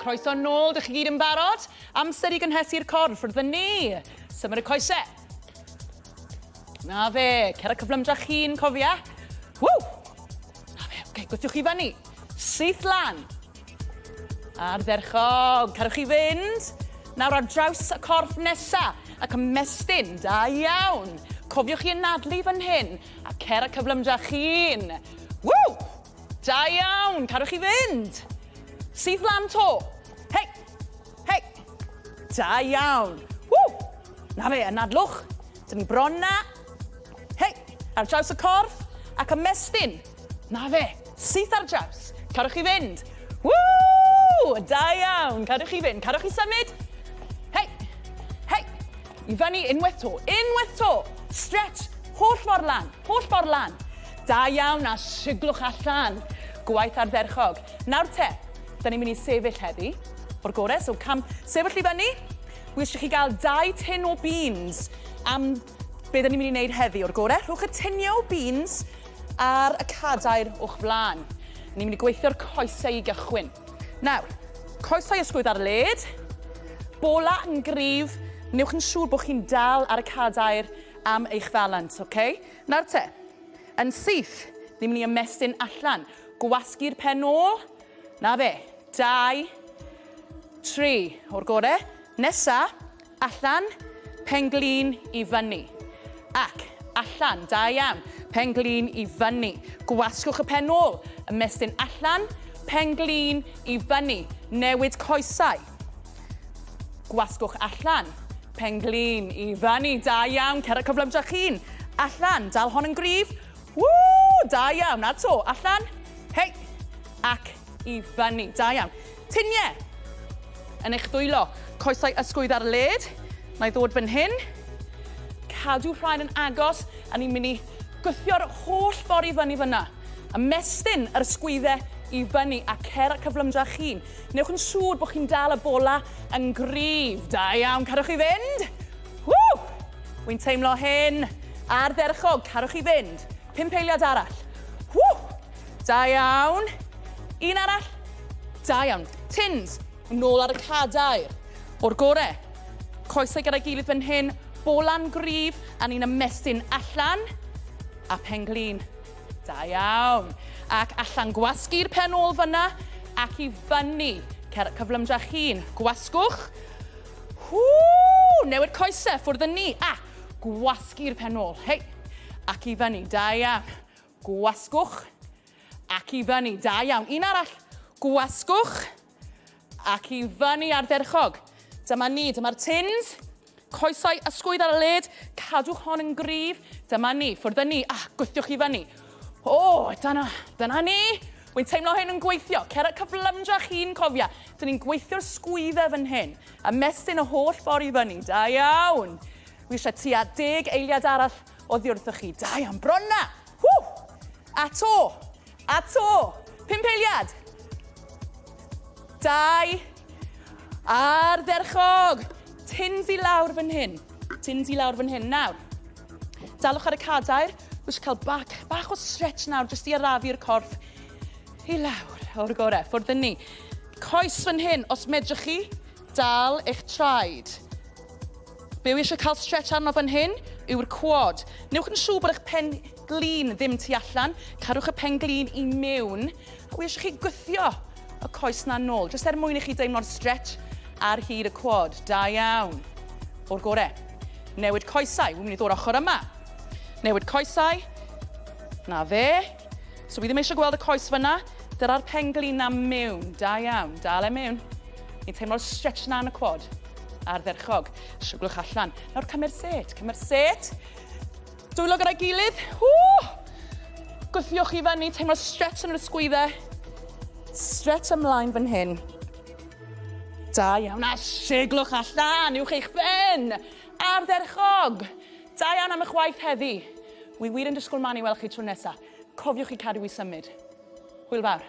Croeso nôl, dych chi gyd yn barod? Amser i gynhesu'r corff wrth ni. Symud y coesau. Na fe, cer y cyflymdra chi'n cofia. Ww! Na fe, oce, okay, gwythiwch chi fyny. Syth lan. Ardderchog, cadwch chi fynd. Nawr ar draws y corff nesa ac ymestyn, da iawn. Cofiwch chi anadlu fan hyn a cer y cyflymdra chi'n. Ww! Da iawn, cadwch chi fynd. Syth lan to. Hei! Hei! Da iawn. Ww! Na fe, anadlwch. Dyn ni bron na. Hei! Ar draws y corff ac ymestyn. Na fe, syth ar draws. Cadwch chi fynd. Woo! Da iawn. Cadwch chi fynd. Cadwch chi symud. Hei! Hei! I fyny unwaith to. Unwaith to. Stretch. Holl ffordd lan. Holl ffordd lan. Da iawn a siglwch allan. Gwaith ardderchog. Nawr te, da ni'n mynd i sefyll heddi. O'r gore, so cam sefyll i fyny. Wi eisiau chi gael dau tin o beans am be da ni'n mynd i wneud heddi. O'r gore, rhowch y tiniau o beans ar y cadair o'ch flaen. Ni'n mynd i gweithio'r coesau i gychwyn. Nawr, coesau ysgwydd ar led, bola yn gryf, newch yn siŵr bod chi'n dal ar y cadair am eich falans, oce? Okay? Nawr te, yn syth, ni'n mynd i ymestyn allan. Gwasgu'r pen ôl, na fe, 2, 3, o'r gore. Nesa, Allan, pen-glin i fyny. Ac, allan, da iawn, pen-glin i fyny. Gwasgwch y pen ôl, ymestyn allan, pen-glin i fyny. Newid coesau. Gwasgwch allan, pen-glin i fyny. Da iawn, cer y cyflymdra chi'n. Allan, dal hon yn gryf. Woo, da iawn, a to, allan, hei, ac i fyny. Da iawn. Tiniau yn eich dwylo. Coesau ysgwydd ar led. Na i ddod fan hyn. Cadw rhain yn agos a ni'n mynd i gwthio'r holl ffordd i fyny fyna. Ymestyn yr ysgwyddau i fyny a cer y cyflymdra chi'n. Newch yn siŵr bod chi'n dal y bola yn gryf. Da iawn, cadwch chi fynd. Woo! Wy'n teimlo hyn. Ardderchog, cadwch chi fynd. Pump eiliad arall. Woo! Da iawn. Un arall. Da iawn. Tins, nôl ar y cadair. O'r gore. Coesau gyda'i gilydd fan hyn, bolan gryf, a ni'n ymestyn allan. A pen-glin. Da iawn. Ac allan gwasgu'r pen ôl fyna, ac i fyny. Cer cyflymdra chi'n. Gwasgwch. Hww! Newid coesau, ffwrdd yn ni. A, gwasgu'r pen ôl. Hei. Ac i fyny. Da iawn. Gwasgwch ac i fyny. Da iawn. Un arall. Gwasgwch ac i fyny ardderchog. Dyma ni. Dyma'r tins. Coesau ysgwydd ar y led. Cadwch hon yn gryf. Dyma ni. Ffwrdd â ni. Ah, gwthiwch i fyny. O, dyna, dyna ni. Wy'n teimlo hyn yn gweithio. Cer y cyflymdra chi'n cofia. Dyn ni'n gweithio'r sgwyddau fan hyn. Ymestyn y holl ffordd i fyny. Da iawn. Wi eisiau tua deg eiliad arall oddi wrthoch chi. Da iawn, bron na! Ww! A to! A to! Pump eiliad! Dau. Ardderchog! Tins i lawr fan hyn. Tins i lawr fan hyn. Nawr, dalwch ar y cadair. Wi eisiau cael bach, bach o stretch nawr, jyst i arafu'r corff i lawr o'r gorau. Ffwrdd yn ni. Coes fan hyn, os medrwch chi, dal eich traed. Be wi eisiau cael stretch arno fan hyn yw'r quad. Newch yn siŵr bod eich pen glin ddim tu allan. Cadwch y pen glin i mewn. A wi eisiau chi gwthio y coes na nôl, jyst er mwyn i chi deimlo'r stretch ar hyd y quad. Da iawn. O'r gore. Newid coesau. Wi'n mynd i ddod ochr yma. Newid coesau. Na fe. So wi ddim eisiau gweld y coes fyna. Dyra'r pen glin na mewn. Da iawn. Dal e mewn. Ni'n teimlo'r stretch na yn y quad. Ardderchog. Siwglwch allan. Nawr cymer set, cymer set. Dwylo gyda'i gilydd. Woo! Gwthiwch i fyny, teimlo stretch yn yr ysgwyddau. Stretch ymlaen fan hyn. Da iawn, a siglwch allan, uwch eich ben. Ardderchog. Da iawn am eich waith heddi. Wi wir yn disgwyl man i weld chi tro nesa. Cofiwch i cadw i symud. Hwyl fawr.